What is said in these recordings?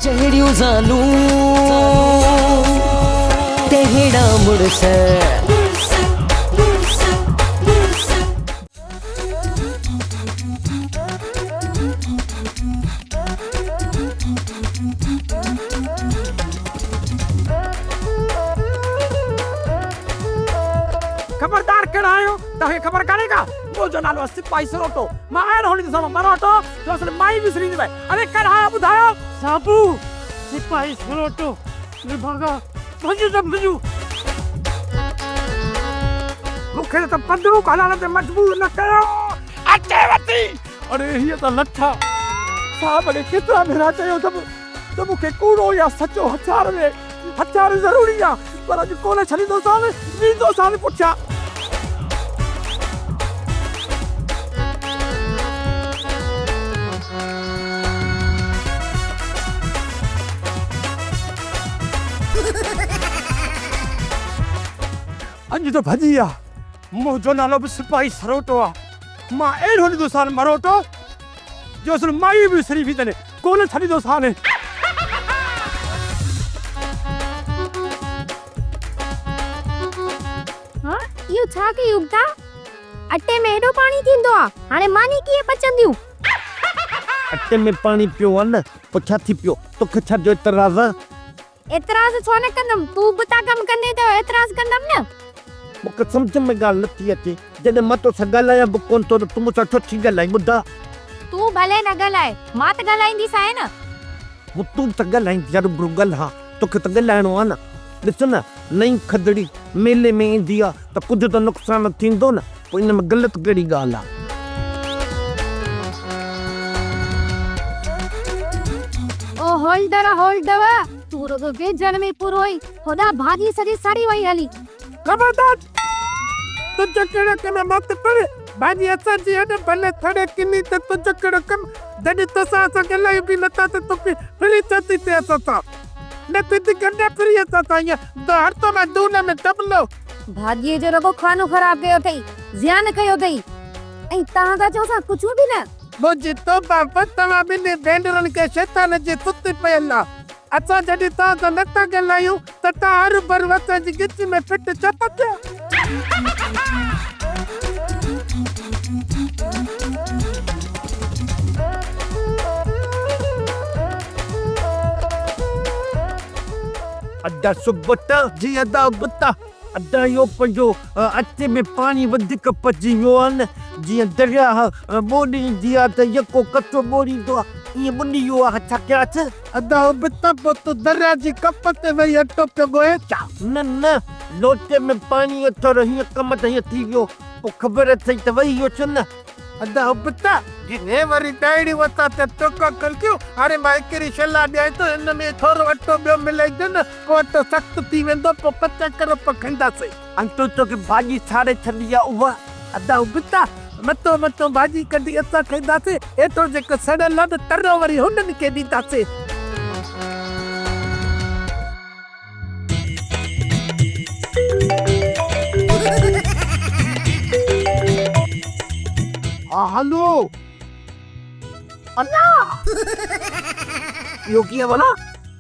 جهڙيون زالون تهڙا مڙس. خبردار ڪهڙا آهيو توهان کي خبر ڪانهي ڪا منهنجو نالو آهي سپاهي سروٽو مان اهڙو هڻيندوسانو مروٽو جو اصل مائي وسري ويندي اڙي ڪهڙا آهيو ٻڌايو. صابو سپاهي سروٽو نڀاڳا ڀڄ ته ڀڄ. مون کي ته بندوق هلائڻ تي مجبور نه ڪيو. اچي وتي. اڙي هيء ته لٺ آ. صاحب کي ڪيترا ڀيرا چيو اٿم ته مون کي ڪوڙو يا سچو هٿيار ڏي. هٿيار ضروري آ، پر اڄ ڪونه ڇڏيندوسان، ويندوسان پٺيان. اڄ ته ڀڄي آ. منهنجو نالو به سپاهي سروٽو آ. مان اهڙو ڏيندوسان مروٽو جو اصل مائي به وسري ويندن. ڪونه ڇڏيندوسان. ها اهو ڇا ڪيئي اگتا؟ اٽي ۾ ايڏو پاڻي ٿيندو آ، هاڻي ماني ڪيئن پچنديون؟ اٽي ۾ پاڻي پيو آ نه، پوء ڇا ٿي پيو؟ توکي ڇا جو اعتراض آ؟ اعتراض ڇو نه ڪندم، تون ابتا ڪم ڪندين ته اعتراض ڪندم نه. مون کي سمجهه ۾ ڳالهه نه ٿي اچي، جڏهن مان توسان ڳالهايان به ڪونه ٿو ته تون مون سان ڇو ٿي ڳالهائين، ٻڌاء؟ تون ڀلي نه ڳالهاء، مان ته ڳالهائينديسانء نه. پوء تون ته ڳالهائيندين، هروڀرو ڳالهاء، توکي ته ڳالهائڻو آ نه. ڏس نه، نئين کدڙي ميلي ۾ ايندي آ ته ڪجهه ته نقصان ٿيندو نه، پوء ان ۾ غلط ڪهڙي ڳالهه آ؟ او هولڊر هولڊر، تون رڳو ويجهڻ ۾ پورو آهين، هوڏانهن ڀاڄي سڄي سڙي وئي هلي. خبردار! تنهنجو ڪهڙو ڪم مت پڙ، ڀاڄي اسان جي آ نه، ڀلي ٿڙي ڪني ته تنهنجو ڪهڙو ڪم، جڏهن توسان اسان ڳالهايون به نٿا ته تون ڦري ڇو ٿي ٿين اسان سان؟ نه تنهنجي گنڊا ڦري اسان سان ائين هڙتو مان دون ۾ دٻلو. ڀاڄيء جو رڳو خانو خراب ڪيو اٿئي، زيان ڪيو اٿئي ۽ توهان ٿا چئو اسان ڪڇون به نه. منهنجي توبه به توهان ٻنهي ڀينرن کي شيطان جي ستي پيل آ. اسان جڏهن توهان سان نه ٿا ڳالهايون ته توهان هروڀرو اسان جي ڳچي ۾ ڦٽ ڇو ٿا ڏيو؟ ادا سبتا جي ادا ابتا ادا اهو پنهنجو اٽي ۾ پاڻي وڌيڪ پئجي ويو آهي نه جيئن درياهه ٻوڏ ايندي آهي ته يڪو ڪچو ٻوڙيندو آهي ائين ٻڏي ويو آهي ڇا ڪيانس. ادا ابتا پوء تون درياهه جي ڪپ تي ويهي اٽو پيو ڳوهين ڇا؟ نه نه لوٽي ۾ پاڻي اٿو هيئن ڪم ته هيئن ٿي ويو پوء خبر اٿئي ته وهي ويو ڇو نه. ادا ابتا، جي وري ڏائڻيون اسان تي ٽوڪا ڪنديون، هاڻي مان هڪڙي شلا ڏيانء ٿو، هن ۾ ٿورو اٽو ٻيو ملائجو نه، پوء اٽو سخت ٿي ويندو، پوء ڪچا ڪرپ کائينداسين. ۽ تو توکي ڀاڄي ساڙي ڇڏي آ اها؟ ادا ابتا، متو متو ڀاڄي ڪڍي اسان کائينداسين، ايترو جيڪو سڙيل آ نه، ترو وري هنن کي ڏينداسين. ها هلو. الا! اهو ڪيئن ڀلا؟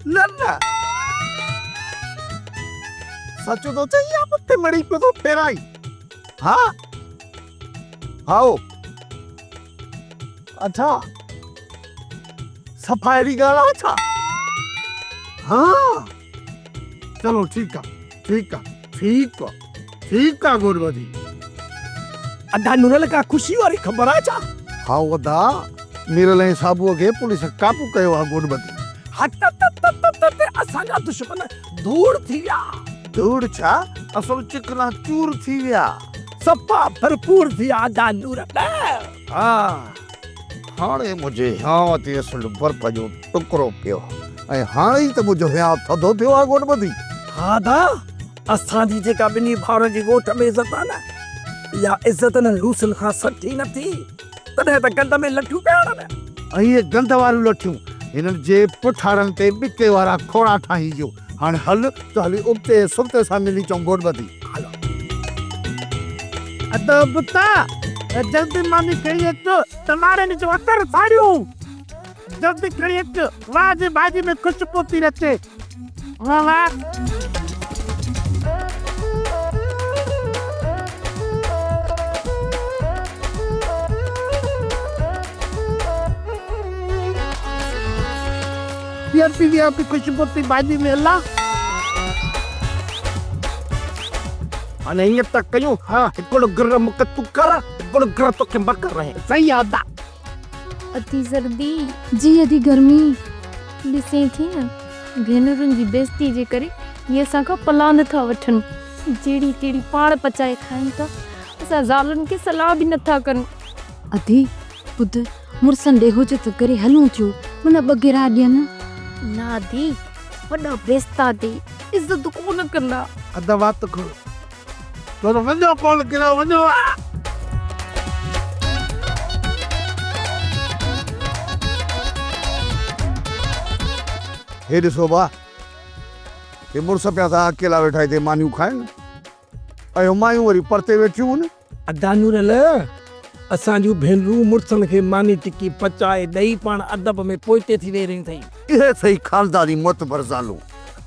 نه نه. سچ ٿو چئين يا مٿي مڙئي پيو ٿو ڦيرائين؟ ها؟ هائو. اڇا. صفا اهڙي ڳالهه آ ڇا؟ ها. چلو ٺيڪ آ ٺيڪ آ ٺيڪ آ ٺيڪ آ گربدي. ادا نورل ڪا خوشي واري خبر آ ڇا؟ هائو ادا نيرل ۽ صابوء کي پوليس قابو ڪيو آ گربدي. هٽ اسان جا دشمن ڌوڙ ٿي ويا. ڌوڙ ڇا اصل چڪنا چور ٿي ويا. صفا ڀرپور ٿي ويا ادا نورل. ها هاڻي منهنجي هيانء تي اصل برف جو ٽڪرو پيو ۽ هاڻي ئي ته منهنجو هيانء ٿڌو ٿيو آ گوڏ ٻڌي. ها ادا، اسان جي جيڪا ٻنهي ڀائرن جي ڳوٺ ۾ عزت آ نه، اها عزت انهن لوسين کان سٺي نه ٿي، تڏهن ته گند ۾ لٺيون پيا هڻن. ۽ اهي گند واريون لٺيون هنن جي پٺاڙن تي ٻڪي وارا کوڙا ٺاهي ويو. هاڻي هل ته هلي ابتي ۽ سبتي سان ملي چئون گوڏ ٻڌي. هلو. ادا ابتا، جلدي ماني کڻي اچ ته مارن جو اثر ساڙيون. جلدي کڻي اچ، واهه جي ڀاڄي ۾ خوشبو ٿي اچي. واهه واهه. پيئر پي ويا به خوشبو ٿي ڀاڄي ۾ الا. هاڻي ائين ٿا ڪيون، هڪڙو گرهه مون کي تون ڪر، هڪڙو گرهه توکي مان ڪرائين. صحيح آ ادا. اٿي سردي. جي ادي گرمي. ڏسين ٿي نه ڀينرن جي بيعزتي جي ڪري هي اسان کان پلاند ٿا وٺن. جهڙي تهڙي پاڻ پچائي کائن ٿا. اسان زالن کي صلاح به نٿا ڪن. ادي ٻڌ مڙسن ڏي حجت ڪري هلون ٿيون من ٻه گرا ڏين. نه ادي وڏا بيعزتا اٿئي عزت ڪونه ڪندا. ادا وات کول. ٿورو وڃو ڪونه ڪريو وڃو. هي ڏسو ڀاء، هي مڙس پيا ٿا اڪيلا ويٺا هتي مانيون کائن ۽ مايون وري پرتي ويٺيون هن. ادا نورل، اسان جون ڀينرون مڙسن کي ماني ٽڪي پچائي ڏئي پاڻ ادب ۾ پوئتي ٿي ويهي رهيون اٿئي. اهي اٿئي خانداني معتبر زالون.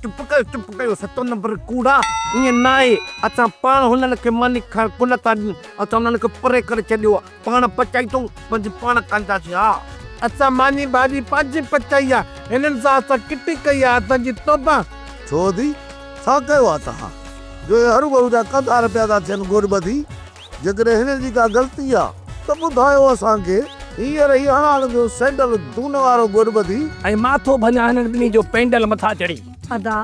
چپ ڪيو چپ ڪيو ستون نمبر ڪوڙا ائين ناهي اسان پاڻ هنن کي ماني کائڻ ڪونه ٿا ڏيون اسان انهن کي پري ڪري ڇڏيو آهي پاڻ پچائي اٿئون پنهنجي پاڻ کائينداسين ها. اسان ماني ڀاڄي پنهنجي پچائي آهي هنن سان اسان ڪٽي ڪئي آهي اسان جي توبه. ڇو ادي ڇا ڪيو آهي توهان جو اهي هروڀرو جا ڪنڌار پيا ٿا ٿين گوڏ ٻڌي جيڪڏهن هنن جي ڪا غلطي آ ته ٻڌايو اسان کي. هينئر ئي هڻان جو سينڊل دون وارو گوڏ ٻڌي. ۽ ماٿو ڀڃان هنن ٻنهي جو پينڊل مٿان چڙهي. ادا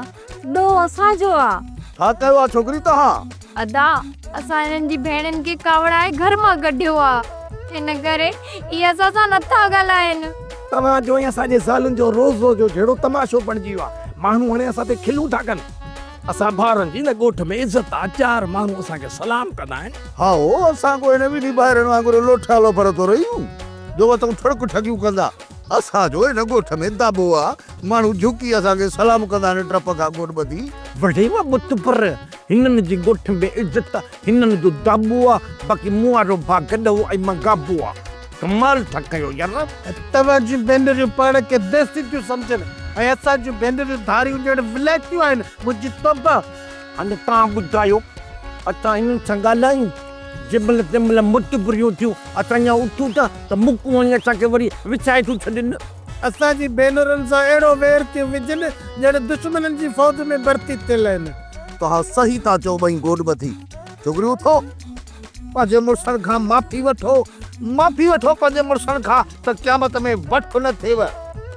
ڏوهه اسان جو آ. ڇا ڪيو آ ڇوڪري توهان؟ ادا اسان هنن جي ڀيڻن کي ڪاوڙائي گهر مان ڪڍيو آ ان ڪري اهي اسان سان نٿا ڳالهائين. توهان جو ۽ اسان جي زالن جو روز روز جو جهيڙو تماشو بڻجي ويو آ. ماڻهو هاڻي اسان تي کلون ٿا ڪن. اسان ڀائرن جي هن ڳوٺ ۾ عزت آ، چار ماڻهو اسان کي سلام ڪندا آهن. هائو، اسان ڪو هن ٻنهي ڀائرن وانگر لوٺا لوفر ٿورئي آهيون، جو وتون ٺڙڪ ٺڳيون ڪندا. اسان جو هن ڳوٺ ۾ داٻو آ، ماڻهو جهڪي اسان کي سلام ڪندا آهن، ڊپ کان گوڏ ٻڌي. وڙهي وا بت پر هنن جي ڳوٺ ۾ عزت آ، هنن جو داٻو آ، باقي مون وارو ڀاء گڏهو ۽ مان گابو آ. ڪمال ٿا ڪيو يار. توهان جون ڀينريون پاڻ کي ديسي ٿيون سمجهن ۽ اسان جون ڀينريون ڌاريون ڄڻ ولايتيون آهن. منهنجي توبه! هاڻي توهان ٻڌايو، اسان هنن سان ڳالهايون؟ جنهن مهل تنهن مهل متبريون ٿيون، اسان اڃا اٿون ٿا ته مڪون هڻي اسان کي وري وڇائي ٿيون ڇڏين. اسان جي ڀينرن سان اهڙو وير ٿيون وجهن ڄڻ دشمنن جي فوج ۾ ڀرتي ٿيل آهن. توهان صحيح ٿا چئو ٻئي گوڏ ٻڌي. ڇوڪريون اٿو. پنهنجي مڙسن کان معافي وٺو، معافي وٺو پنهنجي مڙسن کان ته قيامت ۾ وٺ نه ٿئيو.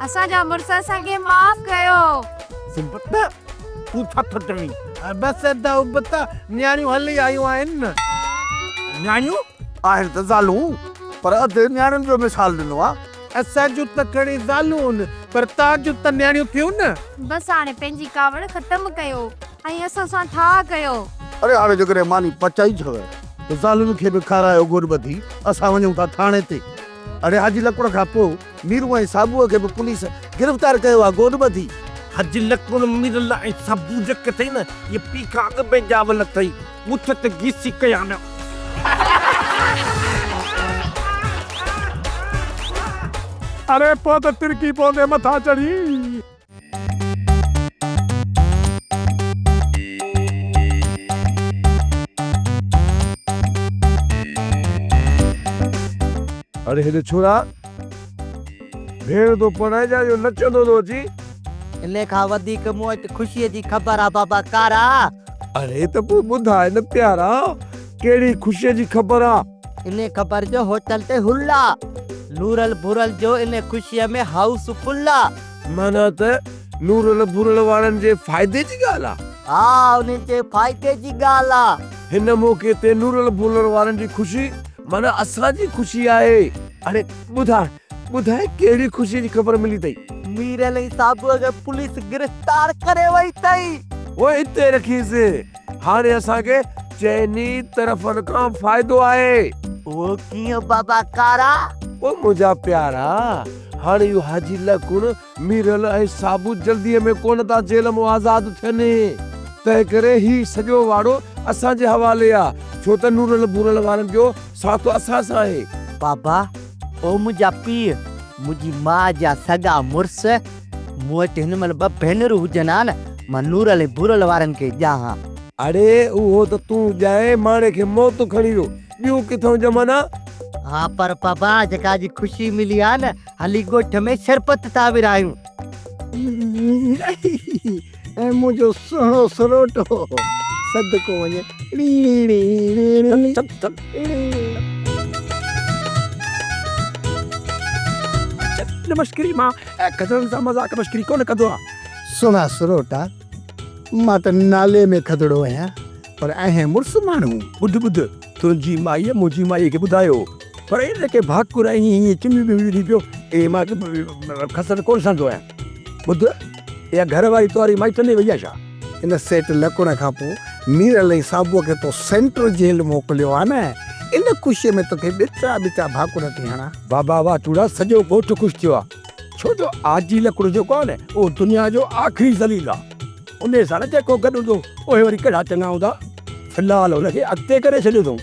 اسان جا مڙس اسان کي معاف ڪيو. سبت، تون ڇا ٿو چوين؟ بس ادا ابتا، نياڻيون هلي آيون آهن نه. نياڻيون؟ آهن ته زالون، پر اڌ نياڻين جو مثال ڏنو آ. اسان جون ته کڻي زالون هن، پر توهان جون ته نياڻيون ٿيون نه. بس هاڻي پنهنجي ڪاوڙ ختم ڪيو ۽ اسان سان ٺاهه ڪيو. اڙي هاڻي جيڪڏهن ماني پچائي ڇوء ته زالن کي به کارايو گوڏ ٻڌي اسان وڃون ٿا ٿاڻي تي. اڙي حاجي لڪڙ کان پوء ميرو ۽ صابوء کي به پوليس گرفتار ڪيو آ گوڏ ٻڌي. حاجي لڪڙ، ميرل ۽ صابو جيڪي اٿئي نه اهي پيء کان اڳ ۾ ڄاول اٿئي. مٺ تي گيسي ڪيان. اڙي پوء ته ترڪي پوندي مٿان چڙهي. اڙي هيڏي ڇورا، ڀيڻ ٿو پرڻائجان جو نچندو ٿو اچين. انهيء کان وڌيڪ مون وٽ خوشيء جي خبر آ بابا ڪارا. اڙي ته پوء ٻڌاء نه پيارا، ڪهڙي خوشيء جي خبر آ؟ انهيء خبر جو هوٽل تي هل آ. نورل ڀورل جو انهيء خوشيء ۾ هائوس فل آ. معنيٰ ته نورل ڀورل وارن جي فائدي جي ڳالهه آ. ها انهن جي فائدي جي ڳالهه آ. هن موقعي تي نورل ڀورل وارن جي خوشي معنيٰ اسان جي خوشي آهي. اڙي ٻڌاء ٻڌاء ڪهڙي خوشيء جي خبر ملي اٿئي؟ ميرل ۽ صابوء کي پوليس گرفتار ڪري وئي اٿئي. اوء هتي رکيس. هاڻي اسان کي چئني طرفن کان فائدو آهي. اهو ڪيئن بابا ڪارا؟ او منهنجا پيارا، هاڻي اهو حاجي لڪڻ، ميرل ۽ صابو جلديء ۾ ڪونه ٿا جيل مان آزاد ٿين. تنهنڪري هي سڄو واڙو اسان جي حوالي آ، ڇو ته نورل ڀورل وارن جو ساٿ اسان سان آهي. بابا، او منهنجا پيء، منهنجي ماء جا سڳا مڙس، مون وٽ هن مهل ٻه ڀينرون هجن ها نه، مان نورل ۽ ڀورل وارن کي ڏيان ها. اڙي اهو ته تون ڄائي ماڻي کي موت کڻي ويو، ٻيون ڪٿئون ڄمن ها؟ ها پر بابا جيڪا اڄ خوشي ملي آ نه، هلي ڳوٺ ۾ شربت ٿا ورهايون. ۽ منهنجو سهڻو سروٽو صدقو وڃي. چل چل. نه مشڪري مان کدڙن سان مذاق مشڪري ڪونه ڪندو آهيان. سهڻا سروٽا، مان ته نالي ۾ کدڙو آهيان پر آهين مڙس ماڻهو. ٻڌ ٻڌ، تنهنجي مائيء منهنجي مائيء کي ٻڌايو هو پر ان کي ڀاڪر ۽ ائين چميون ٻميون ڏئي پيو، اهي مان کسڻ ڪونه سهندو آهيان. ٻڌ، اها گهر واري تواري مائٽن ڏي وئي آهي ڇا؟ ان سيٽ لڪڻ کان پوء ميرل ۽ صابوء کي تو سينٽر جيل موڪليو آ نه، ان خوشيء ۾ توکي ٻچا ٻچا ڀاڪر ٿي هڻان. بابا واهه ٽوڙا سڄو ڳوٺ خوش ٿيو آ، ڇو جو آجي لڪڙ جيڪو آ نه اهو دنيا جو آخري ذليل آ، انهي سان نه جيڪو گڏ هوندو اهي وري ڪهڙا چڱا هوندا. في الحال هن کي اڳتي ڪري ڇڏيو اٿئون،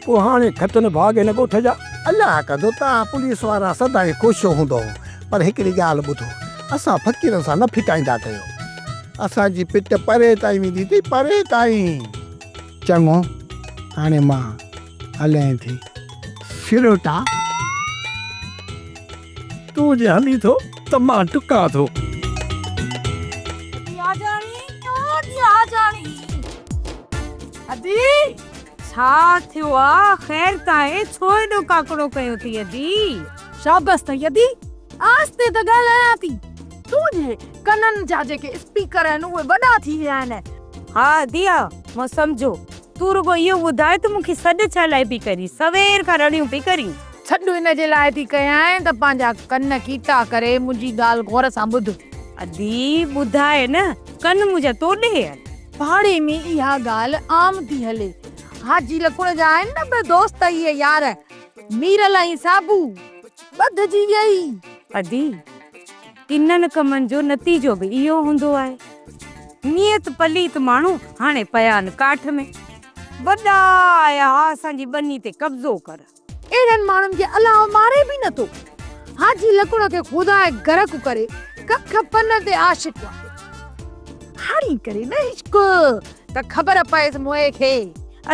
پوء هاڻي کٽن ڀاڳ هن ڳوٺ جا. الله ڪندو توهان پوليس وارا سدائين خوش هوندؤ، پر هڪڙي ڳالهه ٻڌو، اسان فقيرن سان نه ڦٽائيندا ڪيو. اسان جي پٽ پري تائين ويندي اٿئي، پري تائين. چڱو، هاڻي مان هلين ٿي. سروٽا! تون جي هلين ٿو ته مان ٽڪان ٿو. ادي آجاڻي، ادي آجاڻي. ادي! ڇا ٿيو آ؟ خير ته آهي، ڇو ايڏو ڪاڪڙو ڪيو ٿي ادي؟ شابس اٿئي ادي، آهستي ته ڳالهايان ٿي. تنهنجي ڪنن جا جيڪي اسپيڪر آهن اهي وڏا ٿي ويا آهن. ها ادي ها، مان سمجهيو. تون رڳو اهو ٻڌاء ته مون کي سڏ ڇا لاء پئي ڪرين؟ سوير کان رڙيون پئي ڪرين. سڏ ان جي لاء ٿي ڪيانء ته پنهنجا ڪن ڪيتا ڪري منهنجي ڳالهه غور سان ٻڌ. ادي ٻڌاء نه، ڪن منهنجا تو ڏي آهن. پاڙي ۾ اها ڳالهه عام ٿي هلي. حاجي لڪڻ جا آهن نه ٻه دوست اهي يار، ميرل ۽ صابو، ٻڌجي ويئي. ادي، ڪنن ڪمن جو نتيجو به اهو هوندو آهي. نيت پليت ماڻهو هاڻي پيا آهن ڪاٺ ۾. وڏا آيا ها اسان جي ٻني تي قبضو ڪر. اهڙن ماڻهن کي الله ماري به نٿو. حاجي لڪڻ کي خدا غرق ڪري، ڪک پن تي عاشق آ. هاڻي ڪري نه عشق ته خبر پئيس موئي کي.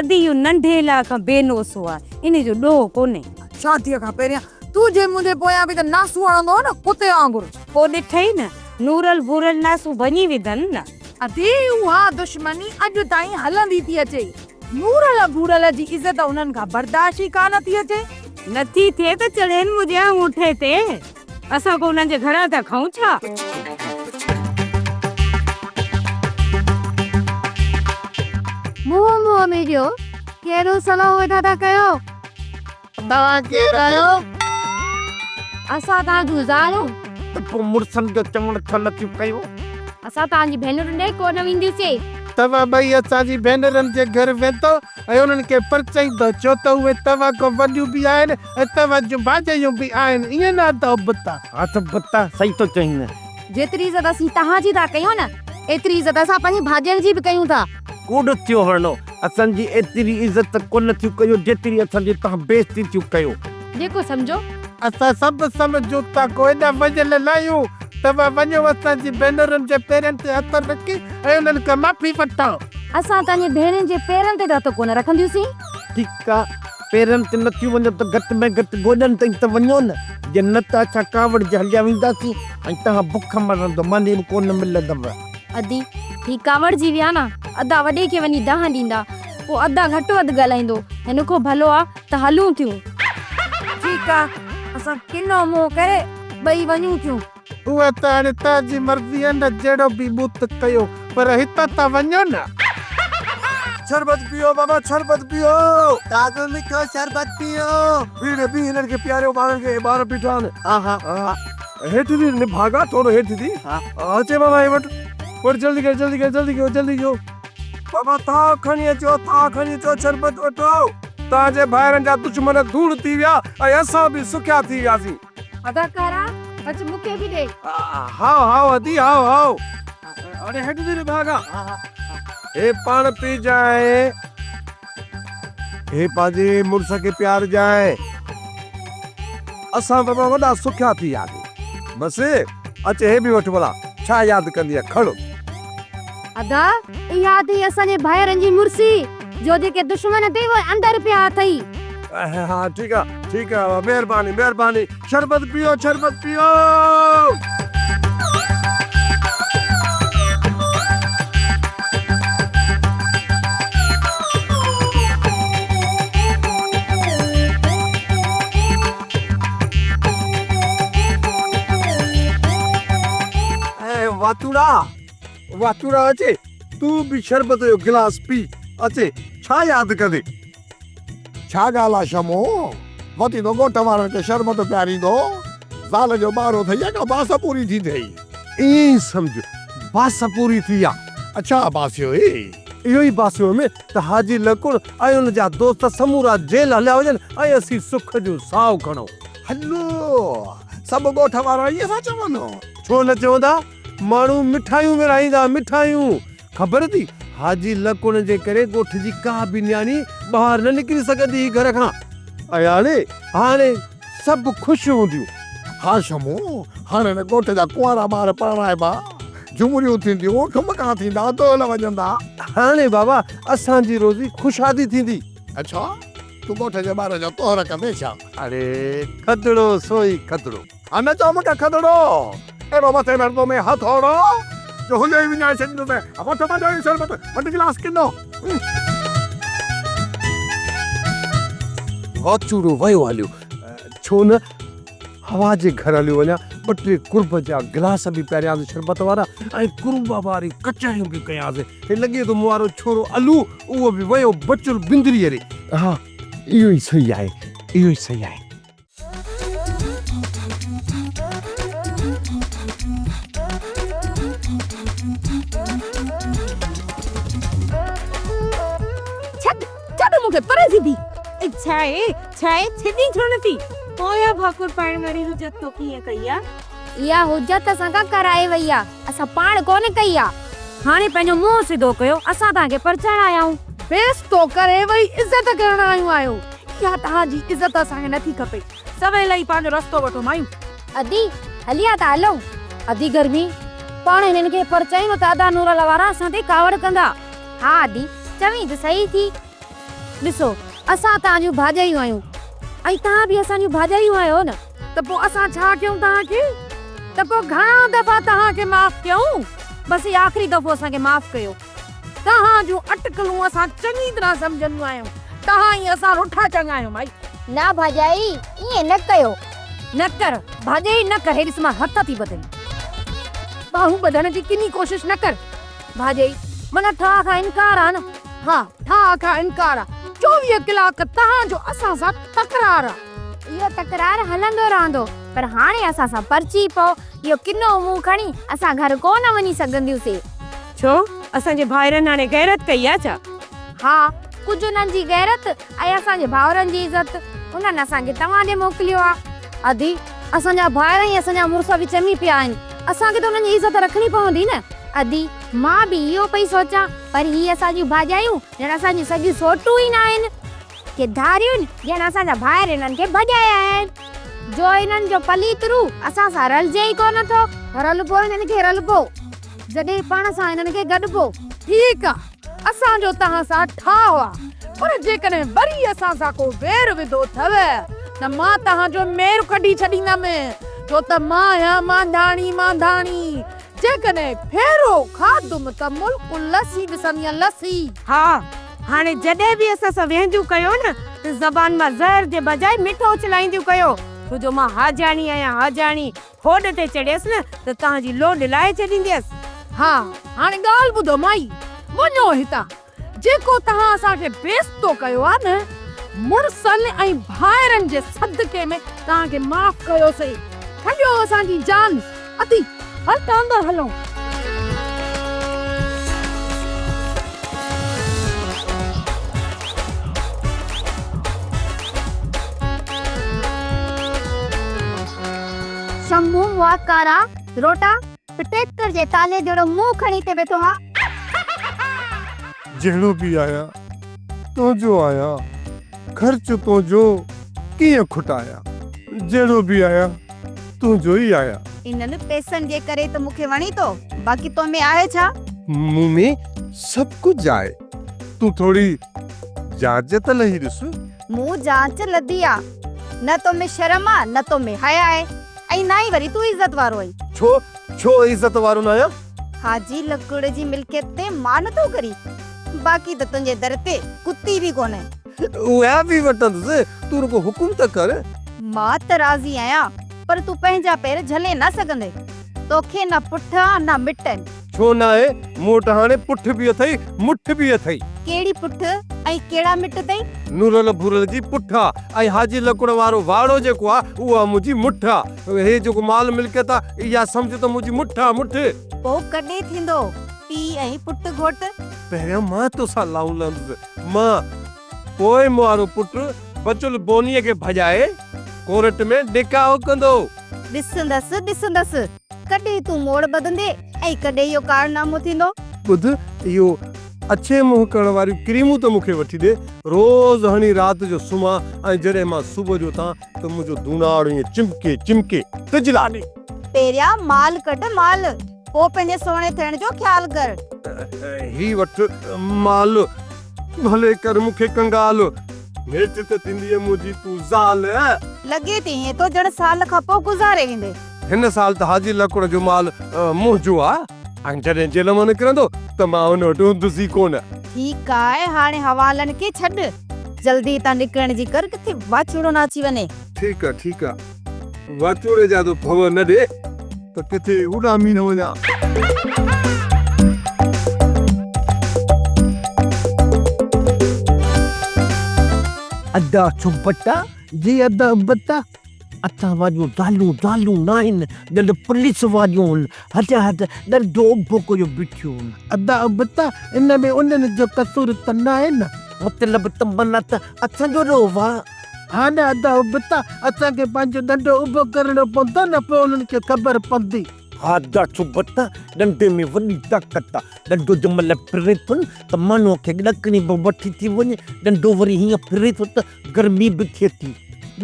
ادي اهو ننڍي لاء کان بي نوسو آ، انهي جو ڏوهه ڪونهي. شاديء کان پهريان تون جي منهنجي پويان به ته ناسون هڻندو هو نه ڪتي وانگر. پوء ڏٺئي نه نورل ڀورل ناسون ڀڃي وڌن نه. ادي اها دشمني اڄ تائين هلندي ٿي اچي. نورل ڀورل جي عزت انهن کان برداشت ئي ڪانه ٿي اچي. نٿي ٿئي ته چڙهين منهنجي آڱوٺي تي. اسان ڪو انهن جي گهران ٿا کائون ڇا؟ منهن منهن ۾ ڏيو، ڪهڙو صلاحون ويٺا ٿا ڪيو؟ توهان ڪير آهيو؟ اسان توهان جون زالون. ته پوء مڙسن جو چوڻ ڇو نه ٿيون ڪيو؟ اسان توهان جي ڀينرن ڏي ڪو نه وينديونسين. توهان ٻئي اسان جي ڀينرن جي گهر ويندؤ ۽ انهن کي پرچائيندؤ، ڇو ته اهي توهان کان وڏيون به آهن ۽ توهان جون ڀاڄايون به آهن، ائين نه اٿئو بتا؟ ها ته بتا، صحيح ٿو چئين. جيتري عزت اسين توهان جي ٿا ڪيون نه، ايتري عزت اسان پنهنجي ڀاڄين جي به ڪيون ٿا. ڪوڙ ٿيو هڻو، اسان جي ايتري عزت ڪونه ٿيون ڪيو، جيتري اسان جي توهان بيعزتي ٿيون ڪيو. جيڪو سمجهو. اسان سڀ سمجهون ٿا، ڪو ايڏا وڃيل ناهيون. توهان وڃو اسان جي ڀينرن جي پيرن تي هٿ رکي ۽ انهن کان معافي وٺو. اسان توهان جي ڀيڻن جي پيرن تي ته هٿ ڪونه رکنديونسين. ٺيڪ آ، پيرن تي نه ٿيون وڃو ته گهٽ ۾ گهٽ گوڏن تائين ته وڃو نه. جي نه ته اسان ڪاوڙجي هليا وينداسين ۽ توهان بک مرندو، ماني به ڪونه ملندو. ادي، هي ڪاوڙجي ويا نه، ادا وڏي کي وڃي دانهن ڏيندا. پوء ادا گهٽ وڌ ڳالهائيندو. هن کان ڀلو آ ته هلون ٿيون. ٺيڪ آ، اسان ڪنو منهن ڪري ٻئي وڃون ٿيون. اها ته هاڻي توهان جي مرضي آهي نه جهڙو به ٻوٿ ڪيو پر هتان ته وڃو نه. شربت پيئو بابا شربت پيئو. تازو مٺو شربت پيئو. بيهه نه بيهه هنن کي پياريو ٻارن کي ٻار بيٺا آهن. ها ها هيٺ ٿي نڀاڳا ٿورو هيٺ ٿي اچي بابا هي وٺ وٺ جلدي ڪر جلدي ڪر جلدي ڪيو جلدي ڪيو. بابا ٿانء کڻي اچو ٿانء کڻي اچو شربت وٺو. توهان جي ڀائرن جا دشمن ڌوڙ ٿي ويا ۽ اسان به سکيا ٿي وياسين. اداڪارا اچ مون کي به ڏي. هائو هائو ادي هائو هائو. اڙي هيٺ ٿي نڀاڳا. هي پاڻ پيجانء. هي پنهنجي مڙس کي پيارجانء. اسان بابا وڏا سکيا ٿي وياسين. بس اچ هي به وٺ ڀلا، ڇا ياد ڪندينء کڻ. ادا اها اٿئي اسان جي ڀائرن جي مڙسي، جو جيڪي دشمن اٿئي اهي اندر پيا اٿئي. ها ٺيڪ آ ٺيڪ آ مهرباني مهرباني شربت پيئو شربت پيئو. اي واتوڙا واتوڙا اچي تون به شربت جو گلاس پي اچي ڇا ياد ڪندين. ڇا ڳالهه آ شمو، وتيندو ڳوٺ وارن کي شربت پياريندو، زال جو ٻارو اٿئي يا ڪا باس پوري ٿي ٿئي؟ ائين ئي سمجهه، باس پوري ٿي آ. اڇا باسيو هي؟ اهو ئي باسيو هيم ته حاجي لڪڻ ۽ ان جا دوست سمورا جيل هليا وڃن ۽ اسين سک جو ساهه کڻون. هلو، سڀ ڳوٺ وارا ائين ٿا چون؟ ڇو نه چوندا، ماڻهو مٺايون ورهائيندا، مٺايون. خبر اٿئي، حاجي لڪڻ جي ڪري ڳوٺ جي ڪا به نياڻي ٻاهر نه نڪري سگهندي هئي گهر کان ۽ هاڻي، هاڻي سڀ خوش هونديون. ها شمو، هاڻي نه ڳوٺ جا ڪنوارا ٻار پرڻائبا، جهمريون ٿينديون، ٺمڪا ٿيندا، دهل وڄندا. هاڻي بابا اسان جي روزي خوشحالي ٿيندي. اڇا، تون ڳوٺ جي ٻارن جا طهر ڪندين ڇا؟ اڙي کدڙو سو ئي کدڙو. ها نه چئو مون کي کدڙو، اهڙو مٿي ۾ تو ۾ هٿوڙو جو هليو ئي وڃائي ڇڏيندوسين. وٺ منهنجو هي شربت، وٺ گلاس ڪنو. واچوڙو ويو هليو، ڇو نه هوا جي گهر هليو وڃان، ٻه ٽي قرب جا گلاس به پياريانس شربت وارا ۽ قرب واريون ڪچهريون به ڪيانس. هي لڳي ٿو مون وارو ڇورو علو، اهو به ويو بچل بندريء ڏي. ها اهو ئي صحيح آهي، اهو ئي صحيح آهي. ڇڏ، ڇڏ مون کي، پري ٿي بيهه. اي ڇا آهي، ڇا آهي، ڇڏين ڇو نٿي؟ پويان ڀاڪر پائڻ واري حجت تو ڪيئن ڪئي آ؟ اها حجت اسان کان ڪرائي وئي آ، اسان پاڻ ڪونه ڪئي آ. هاڻي پنهنجو منهن سڌو ڪيو، اسان توهان کي پرچائڻ آيا آهيون. بيستو ڪري وري عزت ڪرڻ آيون آهيو. اها توهان جي عزت اسان کي نٿي کپي. سويل ئي پنهنجو رستو وٺو مايون. ادي، هلي آ ته هلون. ادي گرمي، پاڻ هنن کي پرچايون نه ته ادا نورل وارا اسان تي ڪاوڙ ڪندا. ها ادي، چوين ته صحيح ٿي. ڏسو، اسان توهان جون ڀاڄايون آهيون ۽ توهان به اسان جون ڀاڄايون آهيو نه. ته پوء اسان ڇا ڪيون توهان کي؟ ته پوء گهڻا دفعا توهان کي معاف ڪيون؟ بس هي آخري دفعو اسان کي معاف ڪيو. توهان جون اٽڪلون اسان چڱي طرح سمجهنديون آهيون. توهان ئي اسان رٺا چڱا آهيون مائي. نه ڀاڄائي، ائين نه ڪيو. نه ڪر ڀاڄائي نه ڪر، هي ڏس مان هٿ ٿي ٻڌين. ٻانهون ٻڌڻ جي ڪني ڪوشش نه ڪر ڀاڄائي. معنيٰ ٺاهه کان انڪار آ نه؟ ها، ٺاهه کان انڪار آ. 24 ڪلاڪ توهان جو اسان سان تڪرار آ. اهو تڪرار هلندو رهندو، پر هاڻي اسان سان پرچي پئو. اهو ڪنو منهن کڻي اسان گهر ڪو نه وڃي سگهنديونسين. ڇو؟ اسان جي ڀائرن هاڻي غيرت ڪئي آ ڇا؟ ها، ڪجهه انهن جي غيرت ۽ اسان جي ڀائرن جي عزت، انهن اسان کي توهان ڏي موڪليو آ. ادي، اسان جا ڀائر ۽ اسان جا مڙس وچ ۾ پيا آهن، اسان کي ته انهن جي عزت رکڻي پوندي نه. ادي، مان به اهو پئي سوچان، پر هي اسان جون ڀاڄايون ڄڻ اسان جون سڳيون سوٽون ئي ناهن. ڪي ڌاريون ڄڻ اسان جا ڀائر هنن کي ڀڄائي آيا آهن، جو هنن جو پليت روح اسان سان رلجي ئي ڪونه ٿو. رلبو هنن کي رلبو، جڏهن پاڻ سان هنن کي گڏبو. ٺيڪ آ، اسان جو توهان سان ٺاهه آ، پر جيڪڏهن وري اسان سان ڪو وير وڌو اٿو ته مان توهان جو مير ڪڍي ڇڏيندم، ڇو ته مان آهيان مانڌاڻي مانڌاڻي، جيڪڏهن ڦيرو کاڌم ته ملڪ لسي ڏسندينء لسي. ها، هاڻي جڏهن به اسان سان ويهنديون ڪيو نه ته زبان مان زهر جي بجاء مٺو اڇلائينديون ڪيو، ڇو جو مان حاجاڻي آهيان حاجاڻي، هوڏ تي چڙهيس نه ته توهان جي لوڏ لاهي ڇڏينديس. ها، هاڻي ڳالهه ٻڌو مائي، وڃو هتان، جيڪو توهان اسان کي بيستو ڪيو آ نه، مڙسن ۽ ڀائرن جي صدقي ۾ توهان کي معاف ڪيوسين، ڇڏيو اسان جي جان، ادي، هل ته اندر هلون. شمبو مئا ڪارا روٽا ته ٽيڪٽر جي تالي جهڙو منهن کڻي هتي ويٺو آن. جهڙو به آهيان تنهنجو آهيان، خرچ تنهنجو ڪيئن کٽايان. جهڙو به آهيان تنهنجو ئي آهيان. انهن پئسن جي ڪري ته مون کي وڻين ٿو، باقي تو ۾ آهي ڇا؟ مون ۾ سڀ ڪجهه آهي، تون ٿوري جاچ ته لهي ڏس. مون جاچ لڌي آ، نه تو ۾ شرم آ، نه تو ۾ حيا آهي ۽ نه ئي وري تون عزت وارو آهين. ڇو، ڇو عزت وارو نه آهيان؟ حاجي لڪڙ جي ملڪيت تي مان نٿو ڪرين، باقي ته تنهنجي در تي ڪتي به ڪونهي. اها به وٺندس، تون رڳو حڪم ته ڪر. مان ته راضي آهيان، پر تون پنهنجا پير جهلي نه سگهندين. توکي نه پٺ آ نه مٽ آهن. ڇو ناهي، مون وٽ هاڻي پٺ به اٿئي، مٺ به اٿئي. ڪهڙي پٺ ۽ ڪهڙا مٽ اٿئي؟ نورل ڀورل جي پٺ آ ۽ حاجي لڪڙ وارو واڙو جيڪو آ، اها منهنجي مٺ آ. هي جيڪو مال ملڪيت آ، اها سمجهه ته منهنجي مٺ آ، مٺ. پوء ڪڏهن ٿيندو پيء ۽ پٽ گهوٽ؟ پهريان مان توسان لائون لهندس، مان. پوء مون وارو پٽ بچل بونيء کي ڀڄائي ڪورٽ ۾ نڪاح ڪندو. ڏسندس، ڏسندس، ڪڏهن تون موڙ ٻڌندين ۽ ڪڏهن اهو ڪارنامو ٿيندو. ٻڌ، اهو اڇي منهن ڪرڻ واريون ڪريمون ته مون کي وٺي ڏي. روز هڻي رات جو سمهان ۽ جڏهن مان صبح جو اٿان ته منهنجو دوناڙ ائين چمڪي چمڪي تجلا ڏي. پهريان مال ڪڍ مال، پوء پنهنجي سهڻي ٿيڻ جو خيال ڪر. هي وٺ مال، ڀلي ڪر مون کي ڪنگال. نيٺ ته ٿيندينء منهنجي تون زال. لڳي ٿي ائين ٿو ڄڻ سال کان پوء گذاري ويندين. هن سال ته حاجي لڪڙ جو مال منهنجو آ ۽ جڏهن جيل مان نڪرندو ته مان ان وٽ هوندس ئي ڪونه. ٺيڪ آهي هاڻي حوالن کي ڇڏ. جلدي هتان نڪرڻ جي ڪر ڪٿي واچوڙو نه اچي وڃي. ٺيڪ آ ٺيڪ آ واچوڙي جا تو ڀؤ نه ڏي ته ڪٿي اڏامي نه وڃان. ادا سبتا جي ادا ابتا اسان واريون زالون زالون ناهن ڄڻ پوليس واريون هن هٿ هٿ ڏنڊو اڀو ڪيو بيٺيون هن. ادا ابتا ان ۾ انهن جو قصور ته ناهي نه. مطلب ته معنيٰ ته اسان جو ڏوهه آ. ها نه ادا ابتا اسان کي پنهنجو ڏنڊو اڀو ڪرڻو پوندو نه پوء انهن کي خبر پوندي. ها ادا سبتا ڏنڊي ۾ وڏي طاقت آ. ڏنڊو جنهن مهل ڦري ٿو نه ته ماڻهوء کي ڏڪڻي به وٺي ٿي وڃي. ڏنڊو وري هيئن ڦري ٿو ته گرمي به ٿئي ٿي.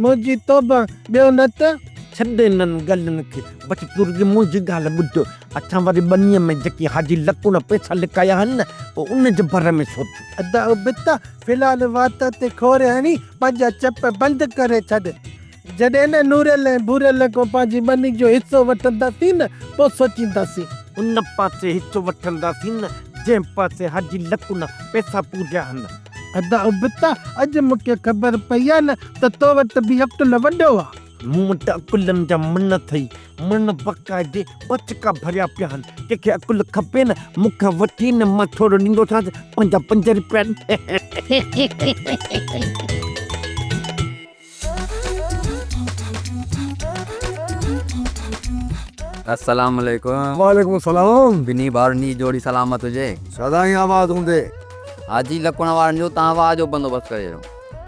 منهنجي توبه، ٻيو نه ته. ڇڏ انهن ڳالهين کي، بس تون رڳي منهنجي ڳالهه ٻڌ. اسان واري ٻنيء ۾ جيڪي حاجي لڪڻ پئسا لڪايا آهن نه، پوء ان جي باري ۾ سوچ. ادا ابتا، في الحال وات تي کور هڻي پنهنجا چپ بند ڪري ڇڏ. جڏهن نه نوريل ۽ ڀوريل کان پنهنجي ٻني جو حصو وٺنداسين نه، پوء سوچينداسين. ان پاسي حصو وٺنداسين نه، جنهن پاسي حاجي لڪڻ پئسا پوريا آهن. ادا ابتا، اڄ مون کي خبر پئي آ نه ته تو وٽ به عقل وڏو آ. مون وٽ عقلن جا مڻ اٿئي، مڻ باقاعدي ٻچڪا ڀريا پيا آهن. ڪنهن کي عقل کپي نه، مون کان وٺي نه، مان ٿورو ڏيندوسانس، پنهنجا پنج رپيا ڏي. السلام عليڪم. وعليڪم السلام. ٻنهي ڀائرن جي جوڙي سلامت هجي. سدائين آباد هوندي. حاجي لڪڻ وارن جو تان واهه جو بندوبست ڪري ڇڏيو.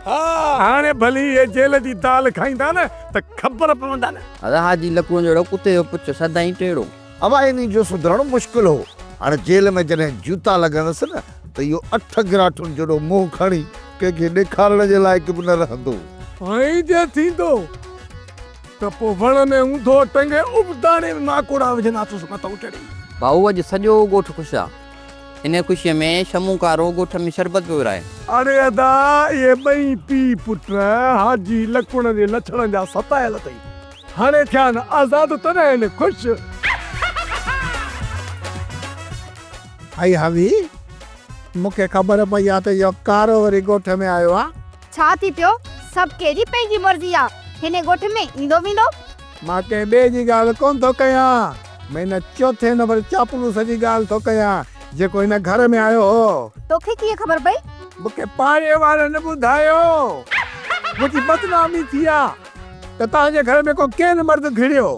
ها هاڻي ڀلي اهي جيل جي دال کائيندا نه ته خبر پوندا نه. ادا حاجي لڪڻ جهڙو ڪتي جو پڇ سدائين ٽيڙو. اوا انهي جو سڌرڻ مشڪل هو. هاڻي جيل ۾ جڏهن جوتا لڳندس نه ته اهو اٺ گراٺن جيڏو منهن کڻي ڪنهن کي ڏيکارڻ جي لائق به نه رهندو. ائين جي ٿيندو ته پوء وڻ ۾ اونڌو ٽنگي ابداڻي ۾ ماڪوڙا وجهنداسونس مٿئون چڙهي. ڀائو اڄ سڄو ڳوٺ خوش آ. انهيء خوشيء ۾ شمون ڪارو ڳوٺ ۾ شربت پيو ورهائي. اڙي ادا اهي ٻئي پيء پٽ حاجي لڪڻ جي لڇڻن جا ستايل اٿئي. هاڻي ٿيا آهن آزاد تڏهن آهن خوش. ائي حوي، مون کي خبر پئي آ ته اهو ڪارو وري ڳوٺ ۾ آيو آ. ڇا ٿي پيو، سڀ ڪنهن جي پنهنجي مرضي آ، هن ڳوٺ ۾ ايندو ويندو. مان ڪنهن ٻئي جي ڳالهه ڪونه ٿو ڪيان، مان هن چوٿين نمبر چاپلوس جي ڳالهه ٿو ڪيان، جيڪو هن گهر ۾ آيو هو. توکي ڪيئن خبر پئي؟ مون کي پاڙي وارن ٻڌايو. منهنجي بدنامي ٿي آ ته توهان جي گهر ۾ ڪو ڪين مرد گهڙيو.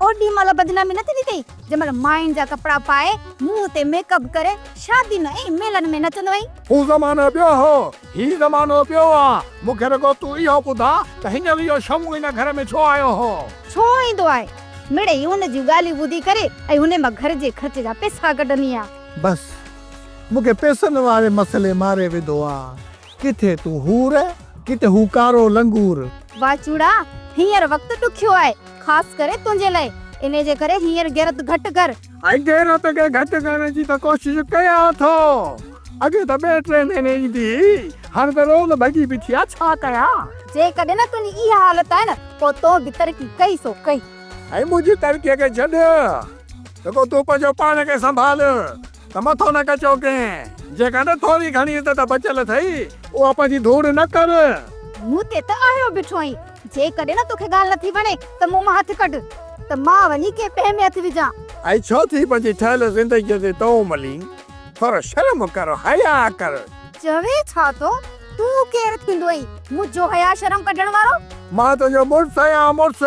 اوڏي مهل بدنامي نه ٿيندي اٿئي، جنهن مهل ماين جا ڪپڙا پائي، منهن تي ميڪ اپ ڪري، شادين ۽ ميلن ۾ نچندو هئين. هو زمانو ٻيو هو، هي زمانو ٻيو آ. مون کي رڳو تون اهو ٻڌاء ته هينئر اهو شمون هن گهر ۾ ڇو آيو هو؟ ڇو ايندو آهي؟ مڙئي هن جون ڳالهيون ٻڌي ڪري ۽ هن مان گهر جي خرچ جا پئسا ڪڍندي آهيان. بس، مون کي پئسن واري مسئلي ماري وڌو آ. ڪٿي تون حور، ڪٿي هو ڪارو لنگور. واچوڙا، هينئر وقت ڏکيو آهي، خاص ڪري تنهنجي لاء. انهي جي ڪري هينئر غيرت گهٽ ڪر. ۽ غيرت کي گهٽ ڪرڻ جي ته ڪوشش ڪيان ٿو. اڳي ته ٻئي ٽئين مهيني ايندي هئي، هاڻي ته روز ڀڳي بيٺي آ، ڇا ڪيان؟ جيڪڏهن نه تنهنجي اها حالت آهي نه، پوء تو به ترقي ڪئي سو ڪئي. ۽ منهنجي ترقيء کي ڇڏ، رڳو تون پنهنجو پاڻ کي سنڀال ته مٿو نه ڪچو ڪنهن. جيڪڏهن ٿوري گهڻي عزت بچيل اٿئي، اها پنهنجي ڌوڙ نه ڪر. مون تي ته آيو بيٺو آهين. جيڪڏهن نه توکي ڳالهه نٿي وڻي ته مون مان هٿ ڪڍ ته مان وڃي ڪنهن پهه ۾ هٿ وجهان. ۽ ڇو ٿي پنهنجي ٺهيل زندگيء تي تون ملين؟ ٿورو شرم ڪر، حياء ڪر. چوين ڇا ٿو؟ تون ڪير ٿيندو آهين منهنجو حياء شرم ڪڍڻ وارو؟ مان تنهنجو مڙس آهيان مڙس.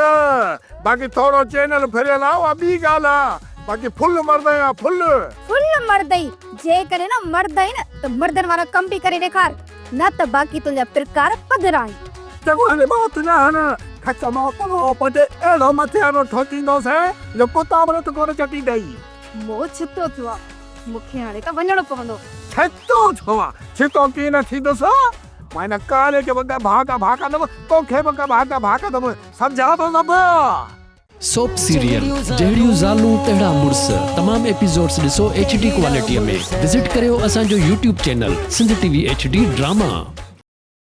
باقي ٿورو چينل ڦريل آ اها ٻي ڳالهه آ. باقي فل مرد آهيان فل. فل مرد ئي. جيڪڏهن نه مرد آهين نه ته مردن وارا ڪم به ڪري ڏيکار. نه ته باقي تنهنجا پرڪار پڌرا آهن. چڱو هاڻي ٻات نه هڻ. کچ مان پلو پٽي اهڙو مٿيانو ٺوڪيندوسين جو ڪتا به رت ڪونه چٽيندئي. مون ڇتو ٿيو آ. مون کي هاڻي ته وڃڻو پوندو. ڇتو ٿيو آ. ڇتو ڪيئن نه ٿيندس. مان هن ڪاري کي به ڀاڪ ڀاڪندم، توکي به ڀاڪ ڀاڪندم. سمجهان ٿو سڀ. سوپ سيريل جهڙيون زالون تهڙا مڙس تمام ايپيسوڊس ڏسو ايڇ ڊي ڪوالٽي ۾ وزٽ ڪريو اسان جو YouTube channel Sindh T V H D drama.